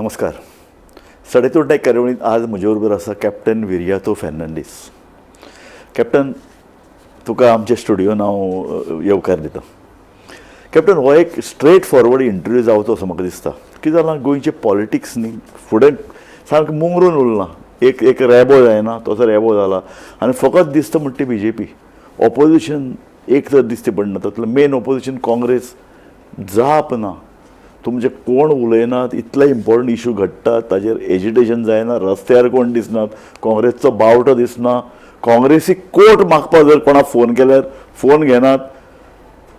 नमस्कार. सडेतोड कार्यावळींत आज म्हजे बरोबर आसा कॅप्टन विरियातो फेर्नांडीस. कॅप्टन, तुका आमच्या स्टुडियोन हांव येवकार दिता. कॅप्टन, हो एक स्ट्रेट फॉरवर्ड इंटरव्यू जावचो असो म्हाका दिसता. कितें जालां, गोंयचें पॉलिटिक्स न्ही फुडें सामकें मुंगरून उरलां. एक एक रेबो जायना तसो रेबो जाला आनी फकत दिसता म्हणटा ती बीजेपी. ऑपोजिशन एक तर दिसती पडना. तातूंतलें मेन ऑपोजिशन काँग्रेस जाप ना, तुमचे कोण उलयनात. इतले इम्पॉर्टंट इशू घडटात, ताजेर एजिटेशन जायना, रस्त्यार कोण दिसनात, काँग्रेसचो बावटो दिसना. काँग्रेसीक कोट मागपाक जर कोणाक फोन केल्यार फोन घेनात,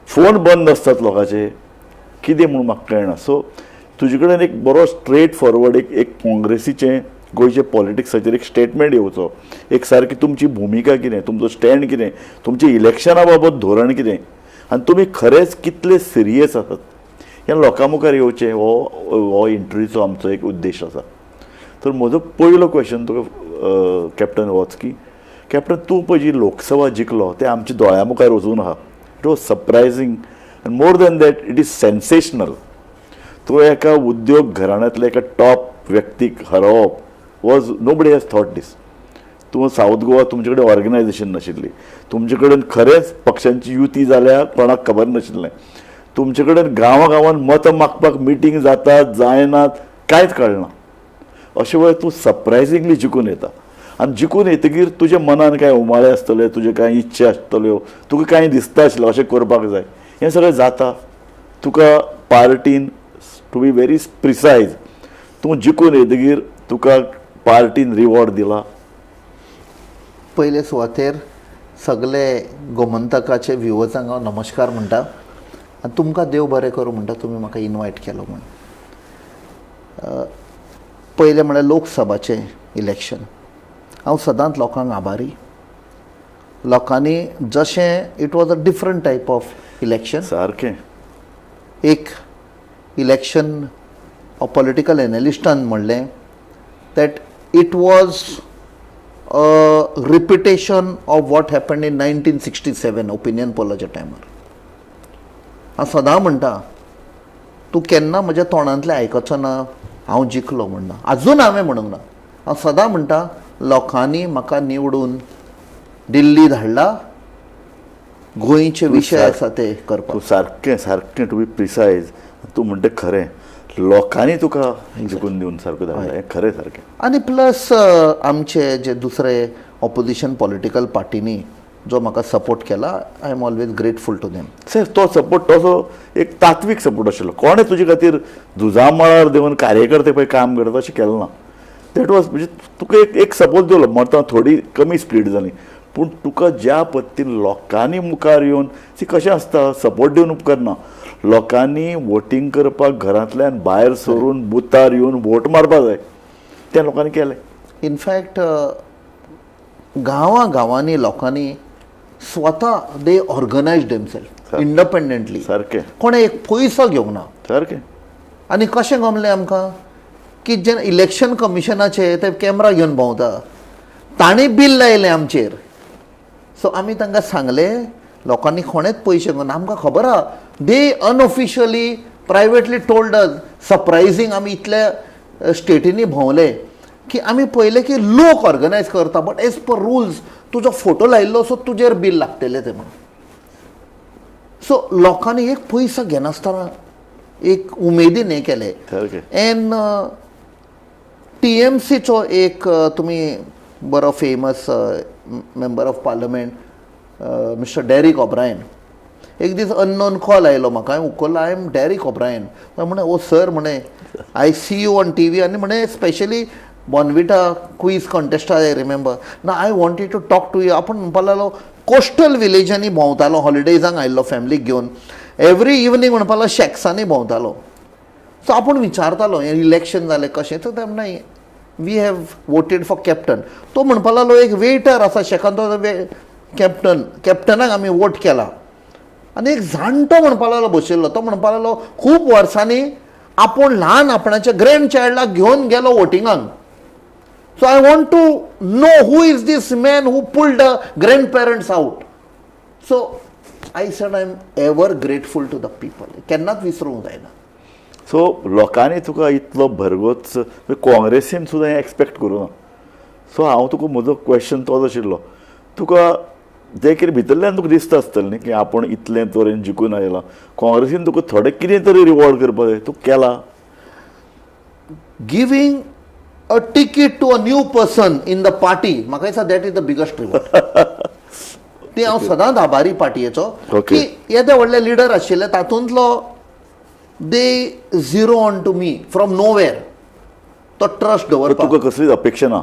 फोन बंद आसतात लोकांचे. कितें म्हूण म्हाका कळना. सो तुजे कडेन एक बरो स्ट्रेट फॉरवर्ड एक एक काँग्रेसीचें गोंयचे पॉलिटिक्साचेर एक स्टेटमेंट येवचो, एक सारकी तुमची भुमिका कितें, तुमचो स्टँड कितें, तुमचें इलेक्शना बाबत धोरण कितें आनी तुमी खरेंच कितले सिरियस आसात हें लोकां मुखार येवचें, हो हो इंटरव्यूचो आमचो एक उद्देश आसा. तर म्हजो पयलो क्वेश्चन तुका कॅप्टन होच की कॅप्टन, तूं पळय जी लोकसभा जिखलो तें आमच्या दोळ्या मुखार वचून आहा. It was surprising and more than that, it is sensational. तूं एका उद्योग घराण्यांतल्या एका टॉप व्यक्तीक हरोवप was, nobody has thought this. तूं सावथ गोवा, तुमचे कडेन ऑर्गनायझेशन नाशिल्ली, तुमचे कडेन खरेंच पक्षांची युती जाल्या कोणाक खबर नाशिल्लें, तुमचे कडेन गांवा गांवान मतां मागपाक मिटींग जातात जायनात कांयच कळना. अशे वेळार तूं सरप्रायझिंगली जिखून येता आनी जिखून येतकीर तुज्या मनान कांय उमाळे आसतले, तुजे कांय इच्छा आसतल्यो, तुका कांय दिसता आशिल्लें अशें करपाक जाय, हें सगळें जाता. तुका पार्टीन, टू बी व्हेरी प्रिसायज, तूं जिखून येतकीर तुका पार्टीन रिवॉर्ड दिला? पयले सुवातेर सगळे गोमंतकाचे व्युवर्सांक हांव नमस्कार म्हणटा आनी तुमकां देव बरें करूं म्हणटा, तुमी म्हाका इनवायट केलो म्हूण. पयलें म्हळ्यार लोकसभाचें इलेक्शन, हांव सदांच लोकांक आभारी. लोकांनी जशें, it was a different type of election. एक इलेक्शन पॉलिटिकल एनालिस्टान म्हणलें that it was a repetition of what happened in 1967 opinion पोलाच्या टायमार. हांव सदां म्हणटा, तूं केन्ना म्हज्या तोंडांतलें आयकचो ना हांव जिखलो म्हणना. अजून हांवें म्हणूंक ना. हांव सदां म्हणटा, लोकांनी म्हाका निवडून दिल्ली धाडला गोंयचे विशय आसा ते करपाक. तूं सारकें सारकें, टू बी प्रिसायज, तूं म्हणटा खरें, लोकांनी तुका जिखून दिवन सारको धाडला, हें खरें सारकें. आनी प्लस आमचे जे दुसरे ऑपोजिशन पॉलिटिकल पार्टीनी जो म्हाका सपोर्ट केला, I am always grateful to them. Sir, तो सपोर्ट तसो एक तात्वीक सपोर्ट आशिल्लो. कोणें तुजे खातीर झुजा मळार देवन कार्यकर्ते पळय काम करता अशें केलें ना. That was म्हणजे तुका एक एक सपोर्ट दिलो, मतां थोडी कमी स्प्लीट जाली, पूण तुका ज्या पद्दतीन लोकांनी मुखार येवन ती कशें आसता, सपोर्ट दिवन उपकारना, लोकांनी वोटींग करपाक घरांतल्यान भायर सरून बुथार येवन वोट मारपाक जाय, तें लोकांनी केलें. इनफॅक्ट गांवां गांवांनी लोकांनी स्वता, they organize themself independently. कोणें एक पयसो घेवंक ना. आनी कशें गमलें आमकां की जेन्ना इलेक्शन कमिशनाचे ते कॅमरा घेवन भोंवता, तांणी बील लायलें आमचेर. सो आमी तांकां सांगलें, लोकांनी कोणेच पयशे घेवन, आमकां खबर आहा, they unofficially, privately told us. Surprising, आमी इतल्या स्टेटींनी भोंवले की आमी पळयलें की लोक ऑर्गनायज करता, बट एज पर रुल्स तुजो फोटो लायिल्लो, सो तुजेर बील लागतलें तें म्हणून. सो लोकांनी एक पयसो घेनासतना एक उमेदीन हें केलें. एन टीएमसीचो एक तुमी बरो famous member of parliament Mister Derek O'Brien, एक दीस अननोन कॉल आयलो म्हाका. हांवें उखल्लो. "I am Derek O'Brien." म्हणे, "ओ सर," म्हणे, "I see you on TV." आनी म्हणे, "specially Bournvita quiz contest, I remember ना, I wanted to talk to you." आपूण म्हणपाक लागलो, कोस्टल विलेजांनी भोंवतालो, हॉलिडेजांक आयिल्लो फॅमिलीक घेवन, एवरी इवनींग म्हणपाक लागलो, शॅक्सांनी भोंवतालो. सो आपूण विचारतालो, हें इलेक्शन जालें कशें? तर ते म्हणटा, "We have voted for captain." तो म्हणपाक लागलो, एक वेटर आसा शेकान, तो कॅप्टन, कॅप्टनाक आमी वोट केला. आनी एक जाणटो म्हणपाक लागलो बशिल्लो, तो म्हणपाक लागलो, खूब वर्सांनी आपूण ल्हान आपणाच्या ग्रँड चायल्डाक घेवन गेलो वोटिंगाक. So I want to know who is this man who pulled the grandparents out. So I said, I am ever grateful to the people. केन्नाच विसरूंक जायना. सो लोकांनी तुका इतलो भरगोच काँग्रेसीन सुद्दां हें एक्सपेक्ट करूं ना. सो हांव तुका म्हजो क्वेश्चन तोच आशिल्लो, तुका जें कितें भितरल्यान तुका दिसता आसतलें न्ही की आपूण इतलें तरेन जिखून आयलां, काँग्रेसीन तुका थोडें कितें तरी रिवॉर्ड करपाक जाय, तूं केला? Giving a ticket to a new person in the party, म्हाका दिसता that is the biggest reward. ती हांव सदांच आभारी पार्टयेचो की येदे व्हडले लिडर आशिल्ले तातूंतलो they zero on to me from nowhere, तो ट्रस्ट दवरपाक. तुका कसलीच अपेक्षा ना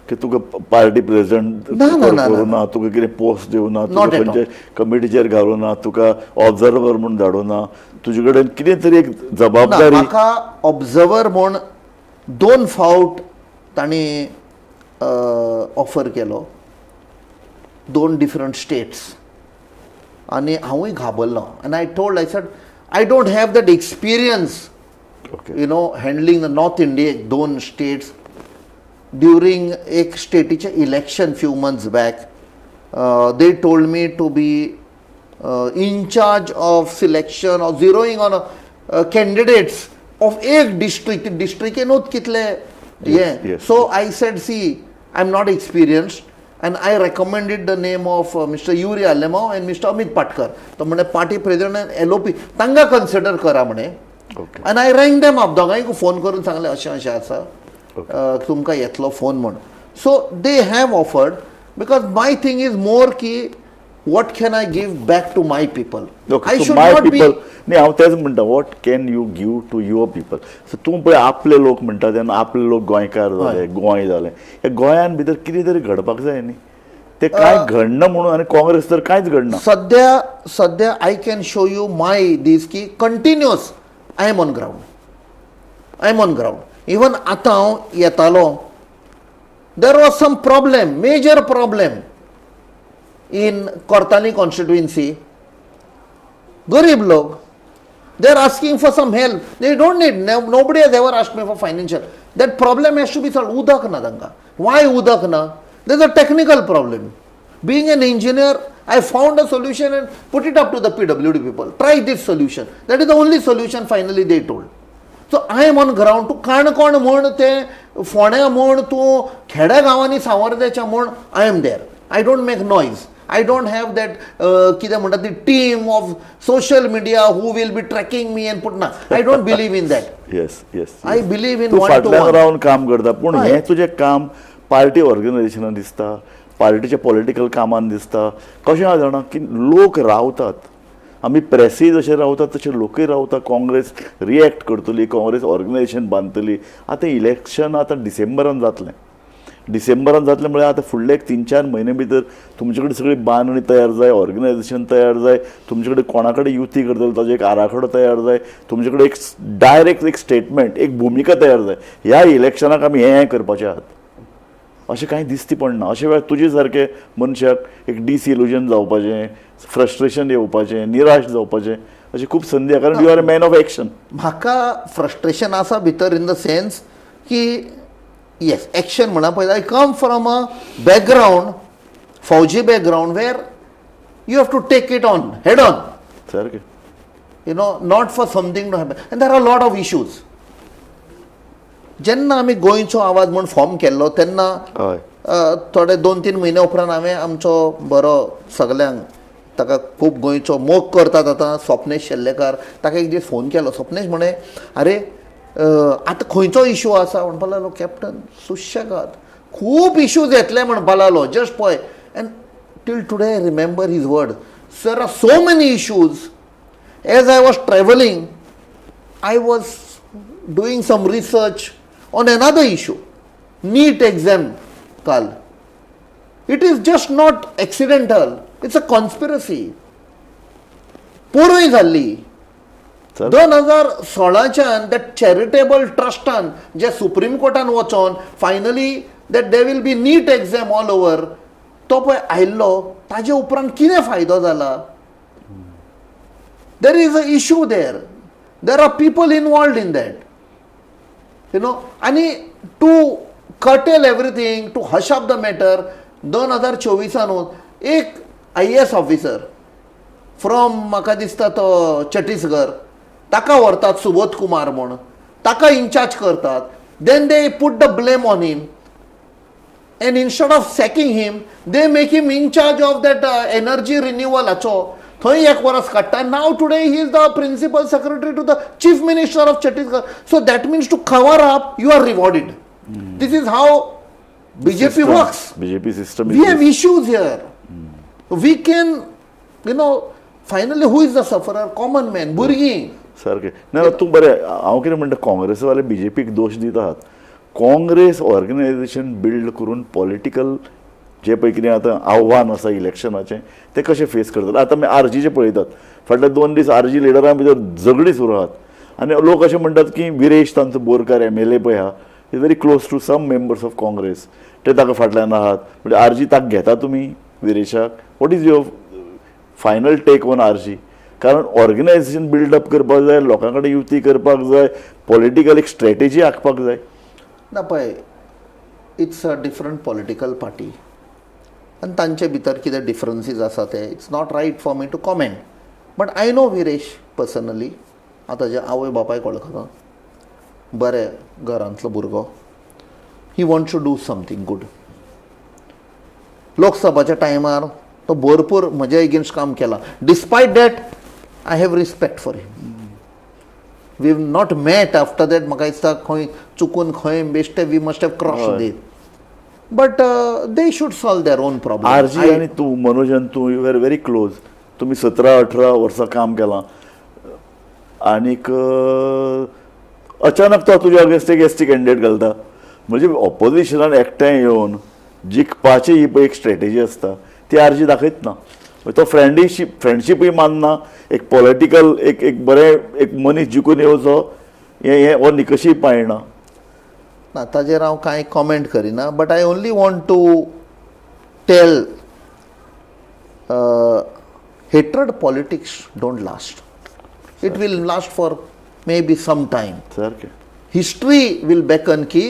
की तुका पार्टी प्रेसिडेंट ना, ना, ना, करूं ना, तुका कितें पोस्ट दिवं ना, तुका Not at all. खंयचे कमिटीचेर घालूं ना, तुका ऑब्जर्वर म्हूण धाडूं ना, तुजे कडेन कितें तरी एक ना, जबाबदारी? म्हाका ऑब्जर्वर म्हूण दोन फावट तांणी ऑफर केलो, दोन डिफरंट स्टेट्स, आनी हांवूय घाबरलो आनी I told, I said I don't have that experience handling the North India दोन स्टेट्स. ड्युरींग एक स्टेटीचें election few months back, they told me to be in charge of selection of zeroing on candidates of एक district. डिस्ट्रिक्टेनूच कितले हें. So I said, see, I am not experienced, and I recommended the name of Mister Yuri Alemao and Mister Amit Patkar. तो म्हणे party president आनी LOP तांकां consider करा म्हणे. आनी I rang them up, दोगांयकूय फोन करून सांगलें अशें अशें आसा, तुमकां येतलो फोन म्हूण. So they have offered because my thing is more की what can I give back to my people. I should my not be people न्ही, हांव तेंच म्हणटा, what can you give to your people. So तूं पळय आपले लोक म्हणटा तेन्ना आपले लोक गोंयकार जाले, गोंय जालें, ह्या गोंयान भितर कितें तरी घडपाक जाय न्ही, तें कांय घडना म्हणून आनी काँग्रेस तर कांयच घडना. सध्या सध्या I can show you my this की continuous I am on ground, I am on ground. Even आतां हांव येतालो, there was some problem, major problem in Cortalim constituency. गरीब लोक, they are asking for some help. They don't need, nobody has ever asked me for financial. That problem has to be solved. उदक ना तांकां. Y उदक ना? There is a technical problem. Being an engineer, I found a solution and put it up to the PWD people. Try this solution. That is the only solution finally they told. So I am on ground. तूं काणकोण म्हण, तें फोंड्या म्हण, तूं खेड्या गांवांनी सावर्देच्या म्हण, I am there. I don't make noise. I don't have that कितें म्हणटा ती team of social media who will be tracking me and put ना. I don't believe in that. Yes yes I believe in तूं one to फाटल्यान one. रावन काम करता, पूण हें तुजें काम पार्टी ऑर्गनायझेशनान दिसता, पार्टीच्या पॉलिटिकल कामान दिसता. कशें आहा जाणा की लोक रावतात, आमी प्रेसीय जशे रावतात तशे लोकूय रावता. काँग्रेस रिएक्ट करतली, काँग्रेस ऑर्गनायझेशन बांदतली. आतां इलेक्शन आतां डिसेंबरान जातलें, डिसेंबरान जातलें म्हळ्यार आतां फुडले एक 3-4 म्हयने भितर तुमचे कडेन सगळी बांदणी तयार जाय, ऑर्गनायझेशन तयार जाय, तुमचे कडेन कोणा कडेन युती करतले ताजो एक आराखडो तयार जाय, तुमचे कडेन एक डायरेक्ट एक स्टेटमेंट, एक भुमिका तयार जाय, ह्या इलेक्शनाक आमी हें हें करपाचें आहात, अशें कांय दिसती पडना. अशे वेळार तुजे सारके मनशाक एक डिसइल्युजन जावपाचें, फ्रस्ट्रेशन येवपाचें, निराश जावपाचें अशें खूब संदी आहा, कारण you are a man of action. म्हाका फ्रस्ट्रेशन आसा भितर, इन the sense की येस, एक्शन म्हणा पळय, I come from a background, फौजी background, where you have to take it on head on. सारकें. Not for something to happen. And there are a lot of issues. जेन्ना आमी गोंयचो आवाज म्हूण फॉर्म केल्लो तेन्ना थोडे 2-3 म्हयने उपरांत हांवें आमचो बरो सगल्यांक ताका खूब गोंयचो मोग करतात आतां स्वप्नेश शेल्लेकार, ताका एक दीस फोन केलो. स्वप्नेश म्हणे, आरे आतां खंयचो इशू आसा? म्हणपाक लागलो, कॅप्टन सुशेगाद खूब इशूज येतले म्हणपाक लागलो, जस्ट पळय. And till today I remember his word, sir are so many issues. As I was travelling, I was doing some research on another issue, NEET exam काल. It is just not accidental, it's a conspiracy. पोरूय जाल्ली 2016च्यान that charitable ट्रस्टान J supreme कोर्टान वचोन finally that there will be NEET exam all over, तो पळय आयिल्लो, ताजे उपरांत कितें फायदो जाला? There is a issue there. There are people involved in that. आनी to curtail everything, to hush up the matter, 2024सानूच एक आयएएस ऑफिसर फ्रॉम म्हाका दिसता तो छत्तीसगड, ताका व्हरतात सुबोध कुमार म्हूण, ताका इन्चार्ज करतात. Then they put the blame on him and instead of sacking him they make him in charge of that energy रिन्युअलाचो. थंय एक वर्स काडटा. Now today he is the principal secretary to the chief minister of Chhattisgarh. So that means to cover up you are rewarded. This is how BJP works. BJP system. We have issues here. We can, you know, finally who is the sufferer? Common man, भुरगीं. सारकें ना तूं बरें. हांव कितें म्हणटा, काँग्रेसवाले बीजेपीक दोश दितात. काँग्रेस ऑर्गनायझेशन बिल्ड करून पॉलिटिकल जे पळय कितें आतां आव्हान आसा इलेक्शनाचें तें कशें फेस करतात. आतां आमी आरजीचें पळयतात, फाटले 2 दीस आरजी लिडरां भितर झगडीं सुरू आहात आनी लोक अशें म्हणटात की विरेश तांचो बोरकार एमएलए पळय आहा, is very close to some members of Congress, ते ताका फाटल्यान आहात. म्हणजे आरजी ताका घेता तुमी विरेशाक? What is your final take on RG? कारण ऑर्गनायझेशन बिल्डअप करपाक जाय, लोकां कडेन युती करपाक जाय, पॉलिटिकल एक स्ट्रॅटेजी आंखपाक जाय. ना पळय, it's a different political party आनी तांचे भितर कितें डिफरन्सीस आसा ते it's not right for me to comment. But I know Viresh personally. हांव ताज्या आवय बापायक वळखता, बरें घरांतलो भुरगो. He wants to do something good. लोकसभाच्या टायमार तो भरपूर म्हज्या एगेन्स्ट काम केलां. Despite that I have respect for him. We have not met after that. म्हाका दिसता खंय चुकून खंय बेश्टे we must have cross that, but they should solve their own problem. RG आनी तूं मनोज आनी तूं you are very close. तुमी 17-18 वर्सां काम केलां आनीक अचानक तो तुज्या अगेन्स्ट एक एसटी कॅन्डिडेट घालता. म्हणजे ऑपोजिशनान एकठांय येवन जिखपाची ही पळय एक स्ट्रॅटेजी आसता ती आरजी दाखयत ना. तो फ्रेंडशिपूय मानना, एक पॉलिटिकल एक एक बरें एक मनीस जिखून येवचो हें हें हो निकशीय पाळना. ना, ताजेर हांव कांय कॉमेंट करिना. But I only want to tell, hatred politics don't last. It will last for maybe some time. सारकें. हिस्ट्री will beacon की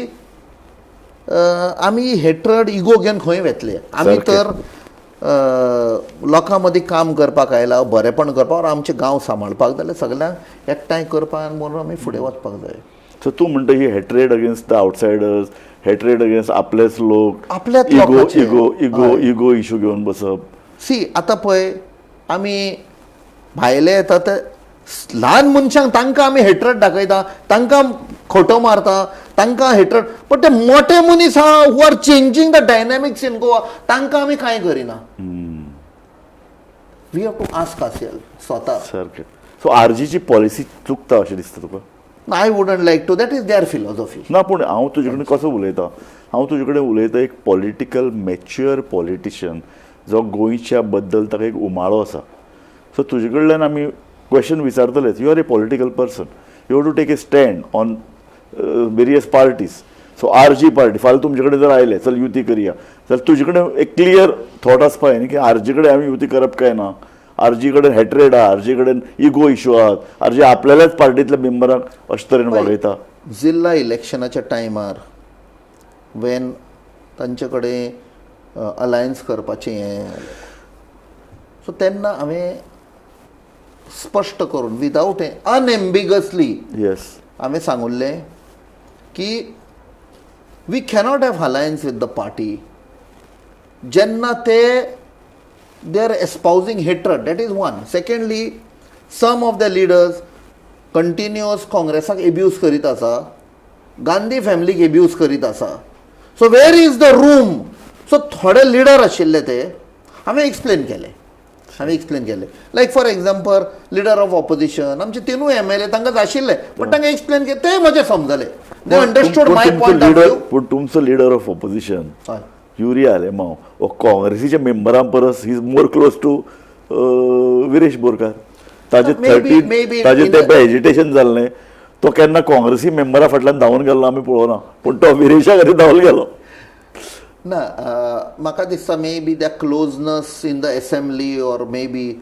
आमी हेट्रड इगो घेवन खंय वेतले आमी. तर लोकां मदीं काम करपाक आयला, बरेपण करपाक, आमचे गांव सांबाळपाक, जाल्यार सगल्यांक एकठांय करपाक म्हणून आमी फुडें वचपाक जाय. सो तूं म्हणटा ही hatred against the outsiders, hatred against आपलेच लोक, आपल्याच इगो लोकांचे. इगो इगो इगो इशू घेवन बसप. सी, आतां पळय, आमी भायले येता ते ल्हान मनशांक तांकां आमी हेट्रड दाखयता, तांकां खोटो मारता, तांकां हेट्रड. पण ते मोठे मनीस आहा who are changing the dynamics in Goa, तांकां आमी कांय करिना. We have to ask ourself स्वता. सारकें. सो आरजीची पॉलिसी चुकता अशें दिसता तुका? I wouldn't like to, that is their philosophy. ना, पूण हांव तुजे कडेन कसो उलयतां, हांव तुजे कडेन उलयतां एक पॉलिटिकल मॅच्युअर पॉलिटिशियन जो गोंयच्या बद्दल ताका एक उमाळो आसा. सो तुजे कडल्यान आमी question विचारतलेच. You are a political person, you have to take a stand on various parties. So RG party फाल्यां तुमचे कडेन जर आयले, चल युती करया, जाल्यार तुजे कडेन एक क्लियर थॉट आसपा जाय न्ही की आरजी कडेन आमी युती करप काय ना. आरजी कडेन हेट्रेड आहा, आरजी कडेन इगो इशू आहात, आरजी आपल्याल्याच पार्टींतल्या मेंबरांक अशे तरेन वागयता. जिल्ला इलेक्शनाच्या टायमार वेन तांचे कडेन अलायन्स करपाचें हें, सो तेन्ना हांवें स्पश्ट करून विदावट अनएम्बिगसली हांवें सांगुल्लें की we cannot have alliance with the party जेन्ना ते they are espousing hatred. That is one. Secondly, some of the leaders continuous काँग्रेसाक एब्यूज करीत आसा, गांधी फॅमिलीक एब्यूज करीत आसा. So where is the room? So थोडे लिडर आशिल्ले ते हांवें एक्सप्लेन केले, हांवें एक्सप्लेन केले, like for example leader of opposition, आमचे तिनूय एमएलए तांकां आशिल्ले, बट तांकां एक्सप्लेन केले, ते म्हजें समजले, they understood my point of view. पूण तुमचो leader of opposition Yuri Alemao हो काँग्रेसीच्या मेंबरां परस he is more close to Viresh Borkar. ताजे maybe 13 ताजे in ते एजिटेशन जाल्लें, तो केन्ना काँग्रेसी मेंबरा फाटल्यान धांवून गेल्लो आमी पळोवना, पूण तो विरेशा खातीर धांवून गेलो. ना, म्हाका दिसता maybe the closeness in the assembly or maybe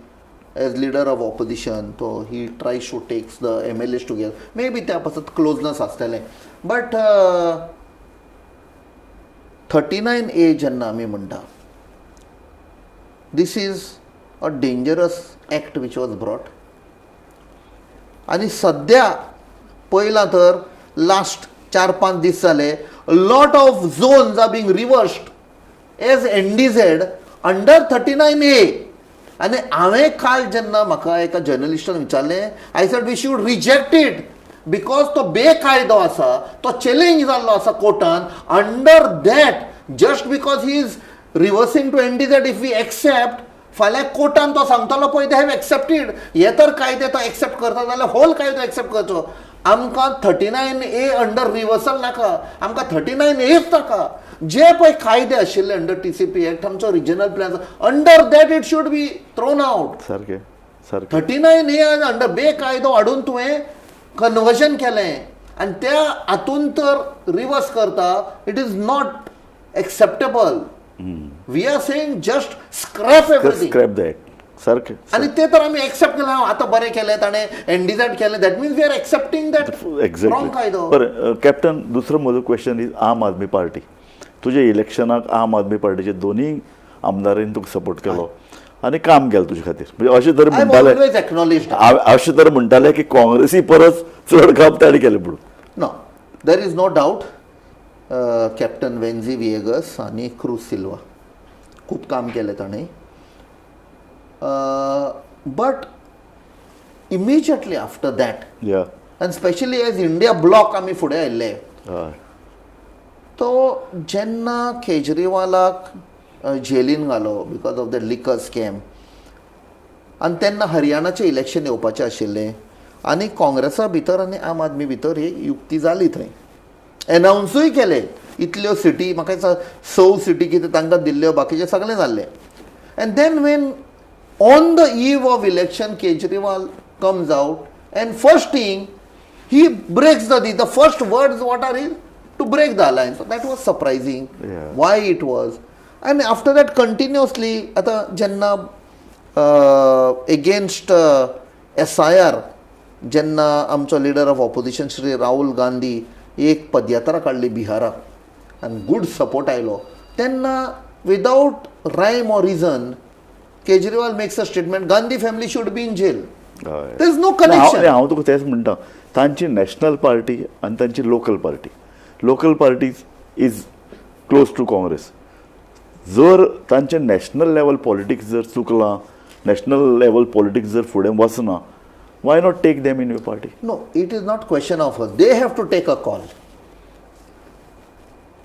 as leader of opposition तो he tries to takes the MLAs together, maybe त्या पासत क्लोजनस आसतलें. बट 39A जेन्ना आमी म्हणटा, this is a dangerous act which was brought. आनी सद्या पळयलां तर लास्ट 4-5 दीस जाले, lot of zones are being reversed as NDZ under 39A. आनी हांवें काल जेन्ना म्हाका एका जर्नलिस्टान विचारलें, I said we should reject it because तो बेकायदो आसा, तो चॅलेंज जाल्लो आसा कोर्टान. Under that just because he is reversing to NDZ, if we accept, फाल्यां कोर्टान तो सांगतलो पळय they have accepted, हे तर कायदे तो एक्सेप्ट करता जाल्यार होल कायदो एक्सेप्ट करचो. आमकां 39A under reversal नाका, आमकां 39Aच नाका. जे पळय कायदे आशिल्ले अंडर TCP act, आमचो regional plan, under that it should be thrown out. सारकें सारकें. 39A under बेकायदो हाडून तुवें कन्वर्जन केलें आनी त्या हातून तर रिवर्स करता, it is not acceptable. We are saying just scrap everything. Scrap the act. सारकें. आनी ते तर आमी एक्सेप्ट केलें, आतां बरें केलें ताणें एनडीझेड केलें, that means we are accepting that wrong exactly. कायदो. बरें कॅप्टन, दुसरो म्हजो क्वेश्चन is आम आदमी पार्टी. तुजे इलेक्शनाक आम आदमी पार्टीचे दोनूय आमदारांनी तुका सपोर्ट केलो आनी काम केलें तुजे खातीर, म्हणजे अशें तर I म्हणटाले, ऑलवेज एक्नॉलेज, अशें तर म्हणटाले की काँग्रेसी परस चड काम ताणें केलें म्हणून. No, there is no doubt captain Venzy Viegas आनी क्रूज सिल्वा खूब काम केलें ताणें. But immediately after that या आनी स्पेशली एज इंडिया ब्लॉक आमी फुडें आयिल्ले, हय तो जेन्ना केजरीवालाक जेलीन घालो because of the liquor scam, आनी तेन्ना हरियाणाचें इलेक्शन येवपाचें आशिल्लें आनी काँग्रेसा भितर आनी आम आदमी भितर ही युक्ती जाली, थंय एनावन्सूय केले इतल्यो सिटी, म्हाका दिसता 6 सिटी कितें तांकां दिल्ल्यो, बाकीचें सगळें जाल्लें. And then when on the eve of election Kejriwal comes out and first thing he breaks the first words what are is to break the alliance. So that was surprising. Yeah. Why it was. And after that continuously आता जेन्ना against SIR जेन्ना आमचो leader of opposition Shri Rahul Gandhi एक पदयात्रा काडली बिहाराक आनी good support आयलो, तेन्ना without rhyme or reason Kejriwal makes a statement Gandhi family should be in jail. हय. There is no connection. हांव तुका तेंच म्हणटा, तांची नॅशनल पार्टी आनी तांची local party, local party is close to Congress. जर तांचें नॅशनल लेवल पॉलिटिक्स जर चुकलां, नॅशनल लेवल पॉलिटिक्स जर फुडें वचना, why not take them in your party? No, it is not question of us. They have to take a call.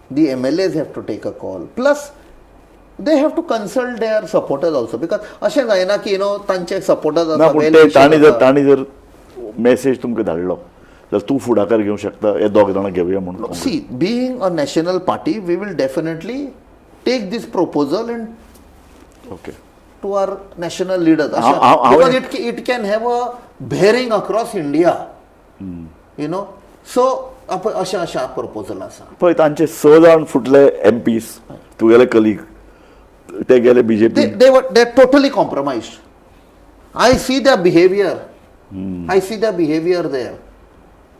The MLAs have to take a call. Plus, they have to consult their supporters also, because अशें जायना की you know तांचे supporters ना, पूण ते तांणी जर message तुमकां धाडलो जाल्यार तूं फुडाकार घेवंक शकता, हे दोग जाणां घेवया म्हणून. See, being a national party, we will definitely take this proposal and okay to our national leaders. How Because it can have a bearing across India. You know, so अशें अशें प्रपोजल आसा. पळय तांचे 6 जाण फुटले एम पीस, तुगेले colleague, ते गेले BJP. They totally compromised. I see their behavior. I see their behavior there.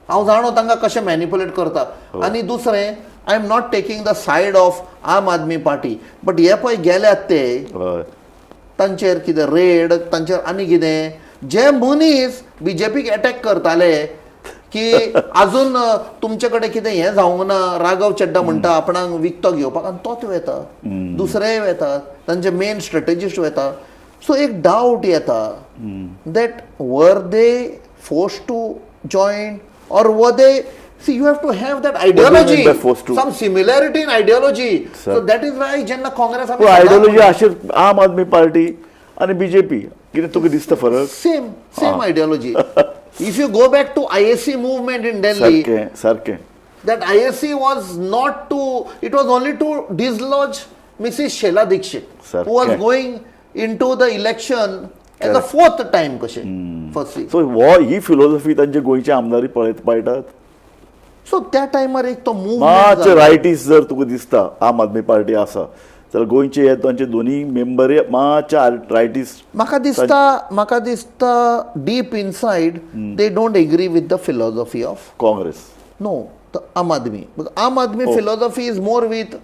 हांव जाणो तांकां कशें मॅनिपुलेट करता. आनी दुसरें, I am not taking the side of Aam Aadmi Party, but हे पळय गेल्यात ते तांचेर कितें रेड, तांचेर आनी कितें, जे मनीस बीजेपीक एटॅक करताले की आजून तुमचे कडेन कितें हें जावंक ना, राघव चड्डा म्हणटा आपणाक विकतो घेवपाक, आनी तोच वेता, दुसरेय वेतात, तांचे मेन स्ट्रेटजिस्ट वेता. सो एक डावट येता that were they forced to join or were they, see you have to have that ideology, some similarity in ideology. So that is why जेन्ना काँग्रेस आयडियोलॉजी अशी आम आदमी पार्टी आनी बीजेपी कितें तुका दिसता फरक? Same same ideology. If you go back to ISC movement in Delhi, सारकें सारकें, that ISC was not to, it was only to dislodge Mrs. Sheila Dikshit, who was going into the election as the fourth time कशें firstly. So ही philosophy तांचे गोंयचे आमदारी पळयत पाळटात. So त्या टायमार एक तो मुवमेंट मातशे रायटीस जर तुका दिसता आम आदमी पार्टी आसा जाल्यार गोंयचे हे तांचे दोनूय मेंबर मातशे रायटीस. म्हाका दिसता deep inside they don't agree with the philosophy of Congress. No, the Aam Aadmi. Aam Aadmi philosophy is more with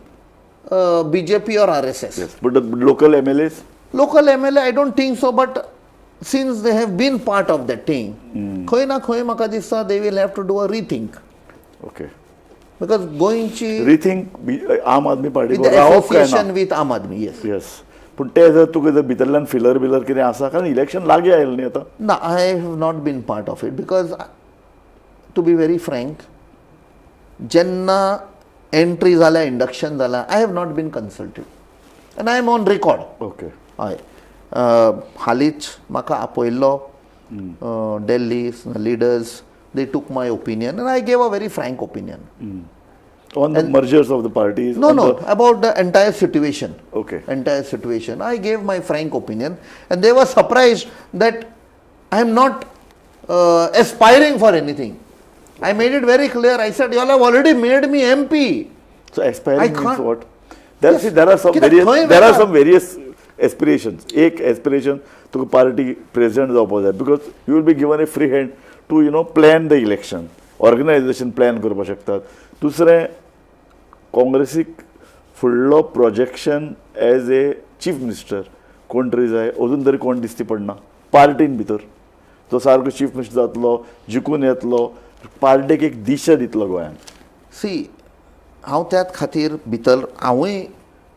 BJP or RSS. But local MLAs? Local MLA I don't think so, but Since they have been part of that thing, खंय ना खंय म्हाका दिसता they will have to do a rethink. Okay. Because गोंयची rethink Aam Aadmi party with association with Aam Aadmi, yes. Yes, पूण ते जर तुका जर भितरल्यान फिलर बिलर कितें आसा, कारण इलेक्शन लागीं आयलें न्ही आतां. ना, I have not been part of it because to be very frank, जेन्ना एंट्री जाल्या, इंडक्शन जाला, I have not been consulted and I am on record. Okay. हय, हालींच म्हाका आपयल्लो Delhi leaders, they took my opinion and I gave a very frank opinion. On the mergers of the parties? No, no, about the entire situation. Okay. Entire situation. I gave my frank opinion and they were surprised that I am not aspiring for anything. I made it very clear. I said, you all have already made me MP. So aspiring means what? There, yes. See, there are some various, there are some various aspirations. एक aspiration तुका party president जावपाक जाय, because you will be given a free hand to, you know, plan the election, organisation plan करपाक शकतात. दुसरें, काँग्रेसीक फुडलो projection as a chief minister कोण तरी जाय, अजून तरी कोण दिसती पडना पार्टीन भितर, तो सारको चीफ मिनिस्टर जातलो, जिखून येतलो, पार्टीक एक दिशा दितलो गोंयांत. सी, हांव त्याच खातीर भितर हांवूय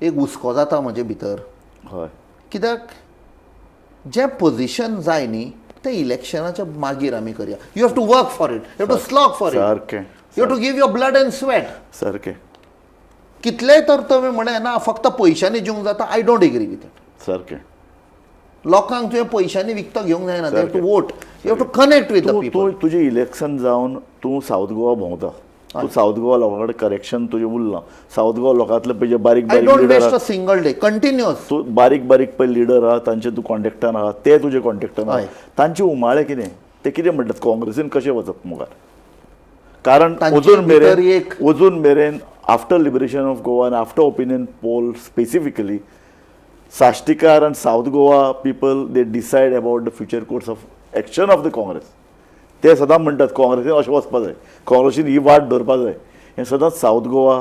एक हुस्को जाता म्हजे भितर. हय. कित्याक जें पोजिशन जाय न्ही तें इलेक्शनाच्या मागीर आमी करया. You have to work for it, you have to slog for it, सारकें, you have to give your blood and sweat. सारकें. कितलेय तर तुमी म्हणलें ना फक्त पयशांनी जिवंक जाता, I don't agree with it. सारकें. लोकांक तुवें पयशांनी विकतो घेवंक जायना. They have to vote, you have to connect with the people. तूं तुजें इलेक्शन जावन तूं सावथ गोवा भोंवता, तूं सावथ गोवा लोकां कडेन करेक्शन तुजें उरलां. सावथ गोवा लोकांतले पळय जे बारीक I बारीक don't leader waste आहा, अ सिंगल डे, कंटिन्युअस. तूं बारीक बारीक पळय लिडर आहा तांचे तूं कॉन्टेक्टान आहा, ते तुजे कॉन्टेक्टान आहा, तांचे उमाळे कितें, ते कितें म्हणटात, काँग्रेसीन कशें वचप मुखार? कारण अजून मेरेन, अजून मेरेन after liberation of Goa आनी after opinion poll specifically Sashtikar and South Goa people, they decide about the future course of action of the Congress. ते सदां म्हणटात काँग्रेसीन अशें वचपा जाय, काँग्रेसीन ही वाट धरपा जाय. हें सदांच सावथ गोवा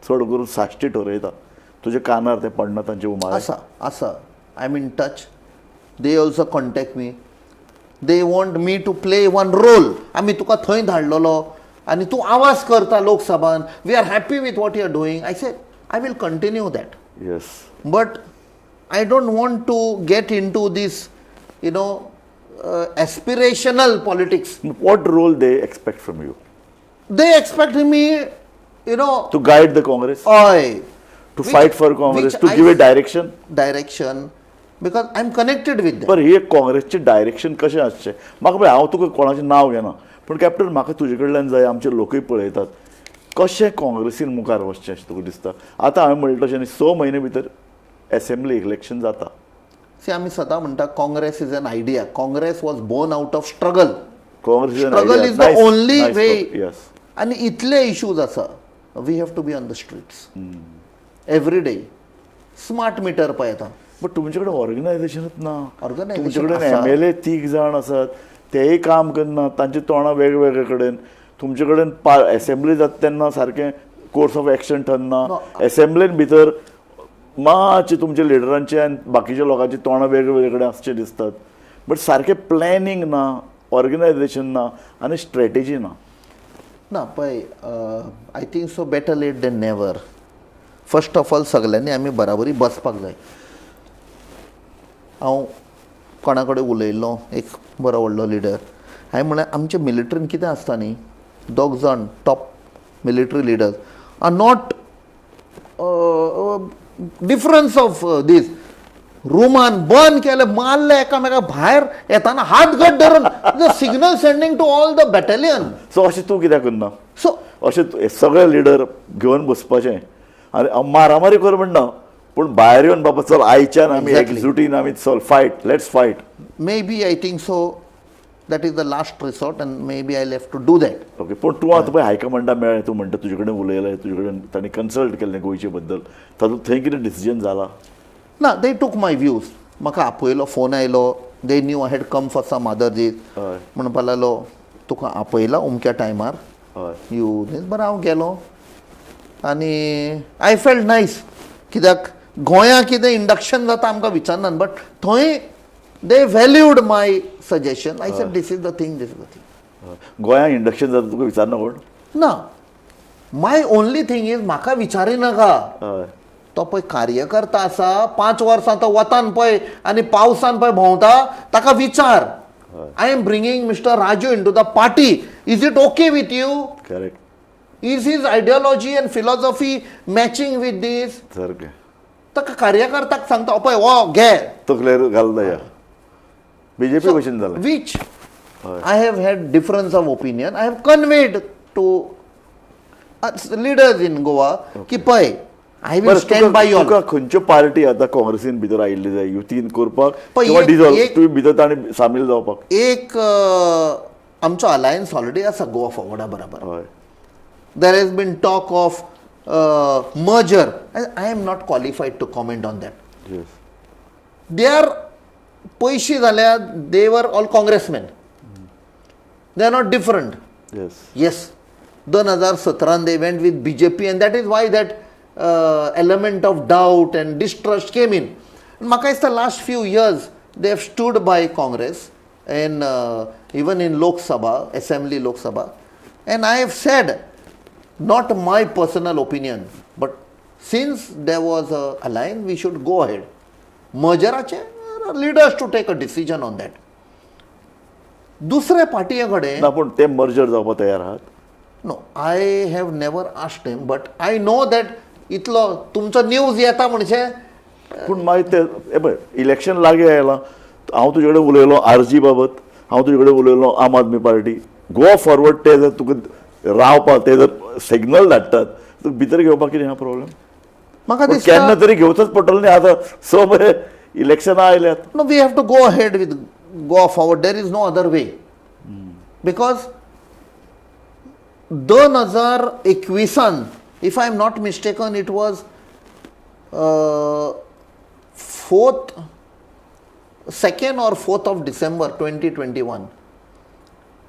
चड करून साश्टी ठरयता. तुज्या कानार तें पडना तांचे उमाळे? आसा, आसा. I am in touch, they also contact me, they want me to play one role. आमी तुका थंय धाडलेलो आनी तूं आवाज करता लोकसभान, we are happy with what you are doing. I say I will continue that. Yes. But I don't want to get into this, you know, aspirational politics. What role they expect from you? They expect me, you know, to guide the Congress? हय. To fight for Congress, to give a direction? Direction, because I am connected with them. पर ही काँग्रेसचें direction कशें आसचें म्हाका पळय, हांव तुका कोणाचें नांव घेना, पूण कॅप्टन म्हाका तुजे कडल्यान जाय, आमचे लोकूय पळयतात, कशें काँग्रेसीन मुखार वचचें अशें तुका दिसता? आतां हांवें म्हणलें तशें न्ही, 6 म्हयने भितर एसेंब्ली इलेक्शन जाता. सी, आमी सदां म्हणटा Congress is an idea. Congress was born out of struggle. Congress is an struggle idea. Is the only way. Yes. आनी इतले इशूज आसा, we have to be on the streets every day. Smart meter पळयता. But तुमचे कडेन ऑर्गनायझेशनूच ना. Organization तुमचे कडेन आसा. एम एल ए 3 जाण आसात, तेय काम करना, तांची तोंडां वेगवेगळे कडेन. तुमचे कडेन एसेंब्ली जाता तेन्ना सारकें कोर्स ऑफ एक्शन ठरना. एसेंब्लीन भितर मातशें तुमच्या लिडरांचे आनी बाकीच्या लोकांची तोंडां वेगवेगळे कडेन आसचे दिसतात, बट सारकें प्लॅनिंग ना, ऑर्गनायझेशन ना आनी स्ट्रेटेजी ना. ना पळय, I think so better late than never. First of all सगल्यांनी आमी बराबरी बसपाक जाय. हांव कोणा कडेन उलयल्लो, एक बरो व्हडलो लिडर, हांवें म्हणलें आमच्या मिलिट्रीन कितें आसता न्ही, दोग जाण top military leaders are not difference of these, रुमान बंद केलें, मारले एकामेका, भायर येताना हात घट धरून the signal sending to all the battalion. So अशें तूं कित्याक करना? सो अशें सगळे लिडर घेवन बसपाचें आनी हांव मारामारी कर म्हणना, पूण भायर येवन बाबा चल आयच्यान आमी एकजुटीन आमी चल fight, let's fight. Maybe I think so that is the last resort and maybe I have to do that. Okay, पूण तूं आतां पळय हायकमांडा मेळ्ळें, तूं म्हणटा तुजे कडेन उलयलें, तुजे कडेन तांणी कन्सल्ट केल्लें गोंयचे बद्दल, तातूंत थंय कितें डिसिजन जाला? ना, they took my views. म्हाका आपयलो, फोन आयलो, they knew I had come for some other दीस. म्हणपाक लागलो तुका आपयला अमक्या टायमार, you बरें. हांव गेलो आनी I felt nice, कित्याक गोंया कितें इंडक्शन जाता आमकां विचारनात, बट थंय They valued my suggestion. I said this is the thing, this is the thing. गोंयांत इंडक्शन जाता तुका विचारना कोण? ना, my only thing is म्हाका विचारिनाका. हय. तो पळय कार्यकर्ता आसा, 5 वर्सां तो वतान पळय आनी पावसान पळय भोंवता, ताका विचार, I am bringing Mister Raju into the party, is it okay with you? Correct. Is his ideology and philosophy matching with this? सारकें. ताका कार्यकर्त्याक सांगता, पळय हो घे, तकलेर घालता. ह्या बीजेपी भशेन जालें. Which I have had difference of opinion. I have conveyed to leaders in Goa की पळय, I will stand by you. तुका खंयच्यो पार्टी आतां काँग्रेसीन भितर आयिल्ली जाय युतीन करपाक पळय, किंवा डिजॉल्व तुवें भितर ताणें सामील जावपाक? एक आमचो अलायन्स ऑलरेडी आसा गोवा फॉरवर्डा बराबर. हय. There has been talk of merger. I am not qualified to comment on that. Yes. They are पयशी जाल्यार they were all congressmen, they are not different. Yes. Yes, 2017 they went with BJP and that is why that element of doubt and distrust came in. म्हाका दिसता last few years they have stood by Congress and even in Lok Sabha, assembly, Lok Sabha. And I have said, not my personal opinion, but since there was a alliance, we should go ahead. मर्जराचे leaders to take a decision on that. दुसऱ्या पार्टीये कडेन ना, पूण ते merger जावपाक तयार आहात? No, I have never asked him, but I know that इतलो तुमचो न्यूज येता म्हणजे. पूण मागीर ते हे पळय, इलेक्शन लागीं आयलां. हांव तुजे कडेन उलयलो आरजी बाबत, हांव तुजे कडेन उलयलो आम आदमी पार्टी, गोवा फॉरवर्ड. ते जर तुका रावपाक ते जर सिग्नल धाडटात, तुका भितर घेवपाक कितें आहा प्रॉब्लेम? म्हाका दिसता केन्ना तरी घेवचोच पडटलो न्ही. आतां स म्हयने इलेक्शनां आयल्यात. No, we have to go ahead with Goa Forward. There is no other way. Because 2021, if I am not mistaken, it was 4th, 2nd or 4th of December 2021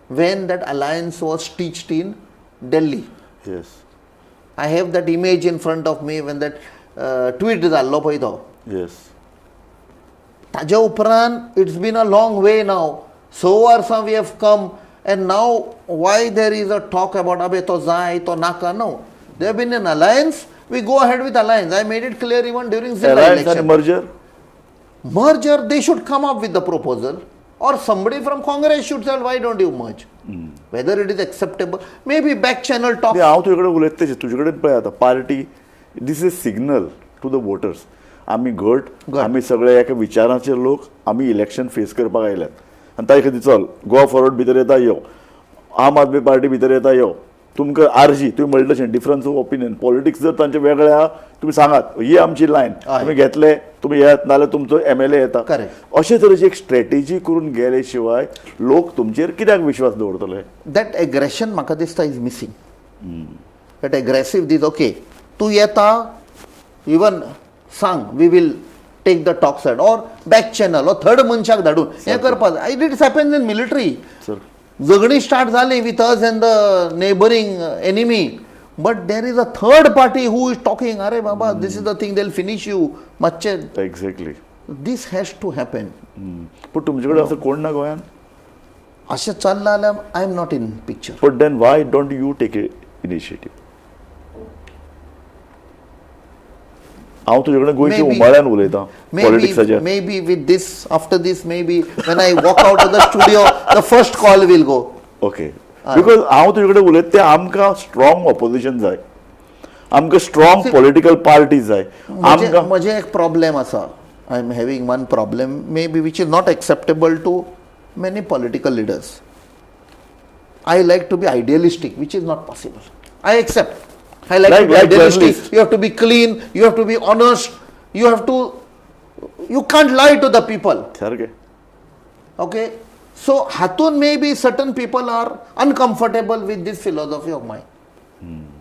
when that alliance was stitched in Delhi. Yes. I have that image in front of me when that tweet जाल्लो पळय तो. येस. ताज्या उपरांत it's been a long way now. 6 वर्सां we have come and now why there is a talk about अबे तो जाय तो नाका? No, there been an alliance, we go ahead with alliance. I made it clear even during जिल्हा alliance आनी election. Merger? Merger, they should come up with the proposal or somebody from Congress should tell, why don't you merge? Whether it is acceptable, maybe back channel talk. हांव तुजे कडेन उलयता तेजें, तुजे कडेन पळय आतां party, this is signal to the voters, आमी घट, आमी सगळे एका विचाराचे लोक, आमी इलेक्शन फेस करपाक आयल्यात आनी ताजे खातीर चल गोवा फॉरवर्ड भितर येता यो, आम आदमी पार्टी भितर येता यो, तुमकां आरजी तुवें म्हणलें तशें डिफरन्स ऑफ ओपिनियन पॉलिटिक्स जर तांचे वेगळे आहा, तुमी सांगात ही आमची लायन, तुमी घेतले तुमी येत, नाजाल्यार तुमचो एमएलए येता. Correct. अशे तरेची एक स्ट्रेटेजी करून गेले शिवाय लोक तुमचेर कित्याक विश्वास दवरतले? That aggression म्हाका दिसता is missing. That aggressive this, okay, तूं येता, इवन सांग, we will take the talk side or back channel or third मनशाक धाडून हें करपाक जाय. It happens in military. Sir. झगडीं start जाली with us and the neighbouring enemy, but there is a third party who is talking, अरे बाबा, this is the thing, they finish you मातशें. Exactly. This has to happen. पूण तुमचे कडेन असो कोण ना गोंयांत? अशें चल्लां जाल्यार I am not in picture. But then why don't you take a initiative? हांव तुजे कडेन गोंयच्या उमाळ्यान उलयतां पॉलिटिक्साचेर. Maybe with this, after this, maybe when I walk out of the studio, the first call will go. Okay, because हांव तुजे कडेन उलयता तें आमकां स्ट्रॉंग ऑपोजिशन जाय, आमकां स्ट्रॉंग पॉलिटिकल पार्टी जाय. आमकां म्हजें एक प्रॉब्लेम आसा. I am having one problem, maybe which is not acceptable to many political leaders. I like to be idealistic, which is not possible. I accept. I like to be idealistic. Journalists. You have to be clean, you have to be honest, you can't lie to the people. सारकें. Okay? So, हातून maybe certain people are uncomfortable with this philosophy of mine.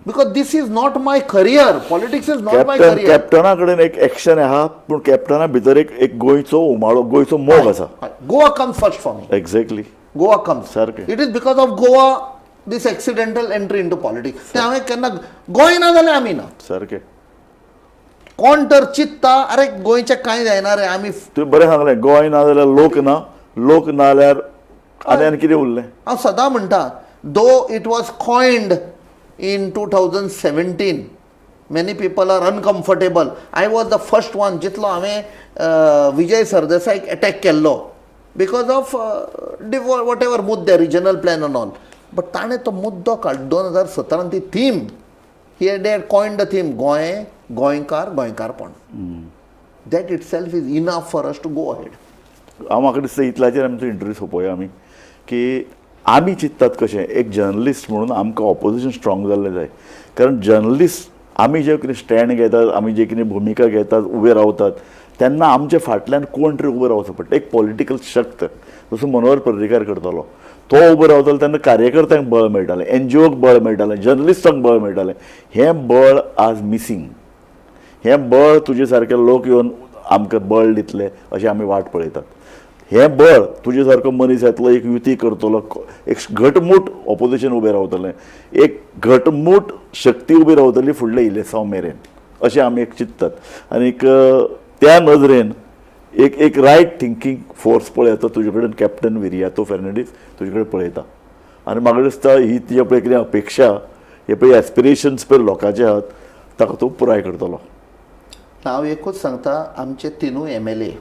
Because this is not my career. Politics is not my career. कॅप्टना कडेन एक action आहा, पूण कॅप्टना भितर एक गोंयचो उमाळो, गोंयचो मोग आसा. Goa comes first for me. Exactly. Goa comes. सारकें. It is because of Goa this accidental entry into politics. तें हांवें केन्ना गोंय ना जाल्यार आमी ना. सारकें. कोण तर चिंत्ता अरे गोंयचें कांय जायना रे आमी. तुवें बरें सांगलें, गोंय ना जाल्यार लोक ना, लोक ना जाल्यार आनी आनी कितें उरलें? हांव सदां म्हणटा, though it was coined in 2017, many people are uncomfortable. I was the first one जितलो हांवें विजय सरदेसाईक एटॅक केल्लो because of whatever मुद्दे, regional plan and all, but ताणें तो मुद्दो काड 2017 ती theme, he had coined the theme Goa, गोंयकार, गोंयकारपण. That itself is enough for us to go ahead. हांव म्हाका दिसता इतल्याचेर आमचो इंटरव्यू सोंपोवया आमी, की आमी चिंततात कशें एक जर्नलिस्ट म्हणून आमकां ऑपोजिशन स्ट्रॉंग जाल्लें जाय, कारण जर्नलिस्ट आमी जे कितें स्टँड घेतात, आमी जे कितें भुमिका घेतात, उबे रावतात तेन्ना आमच्या फाटल्यान कोण तरी उबो रावचो पडटा, एक पॉलिटिकल शक्त. जसो मनोहर पर्रीकार करतालो, तो उबो रावतालो तेन्ना कार्यकर्त्यांक बळ मेळटालें, एनजीओक बळ मेळटालें, जर्नलिस्टांक बळ मेळटालें. हें बळ आज मिसींग. हें बळ तुजे सारके लोक येवन आमकां बळ दितले अशें आमी वाट पळयतात. हें बळ तुजे सारको मनीस येतलो, एक युती करतलो, एक घटमूट ऑपोजिशन उबें रावतलें, एक घटमूट शक्ती उबी रावतली फुडलें इलेसांव मेरेन, अशें आमी एक चिंततात. आनीक त्या नदरेन एक एक रायट थिंकींग फोर्स पळयता तुजे कडेन, कॅप्टन विरियातो फेर्नांडीस तुजे कडेन पळयता. आनी म्हाका दिसता ही तुजे पळय कितें अपेक्षा, हे पळय एस्पिरेशन्स पळय लोकांचे आहात, ताका तूं पुराय करतलो. हांव एकूच सांगता, आमचे तिनूय MLA,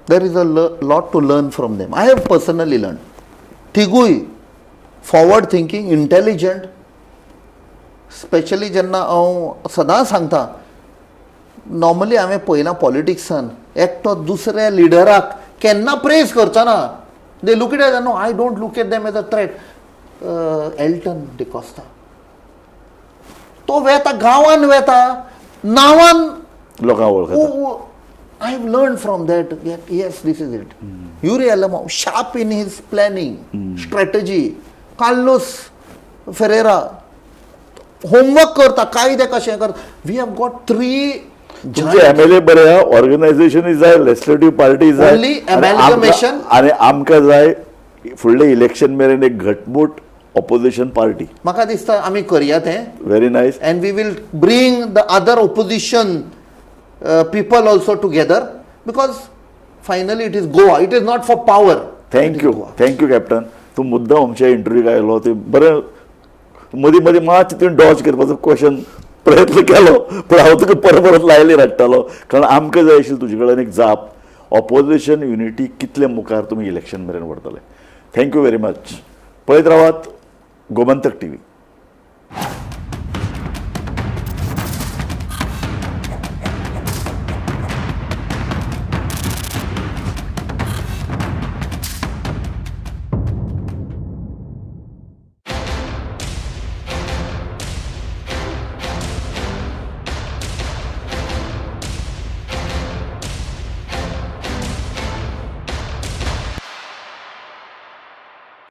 there is a lot to learn from them. I have personally learn. तिगूय forward thinking, intelligent. Specially जेन्ना हांव सदां सांगता, नॉर्मली हांवें पळयलां पॉलिटिक्सान एकटो दुसऱ्या लिडराक केन्ना प्रेज करचो ना. They look it as, no, I don't look at them as a threat. Elton D'Costa तो वेता गांवान, वेता नांवान लोकांक वळखता. I have learned from that. Yes, this is it. Yuri Alemao, sharp in his planning, strategy. Carlos Ferreira, homework करता, कायदे कशें करता. We have got three तुमचे एमएलए बरे आहा, ऑर्गनायझेशनूय जाय, लेजिस्लेटीव पार्टी जाय. Only amalgamation. आनी आमकां जाय फुडले इलेक्शन मेरेन एक घटमूट ऑपोजिशन पार्टी. म्हाका दिसता आमी करया तें. Very nice. And we will bring the other opposition people also together, because finally it is Goa. It is not for power. Thank you, thank you captain. तूं मुद्दाम आमच्या इंटरव्यूक आयलो, ते बरें मदीं मदीं मातशें तुवें डॉज करपाचो क्वेश्चन प्रयत्न केलो, पूण हांव तुका परत परत लायली हाडटालो, कारण आमकां जाय आशिल्ली तुजे कडेन एक जाप, ऑपोजिशन युनिटी कितले मुखार तुमी इलेक्शन मेरेन व्हरतले. Thank you very much. पळयत रावात गोमंतक टीव्ही.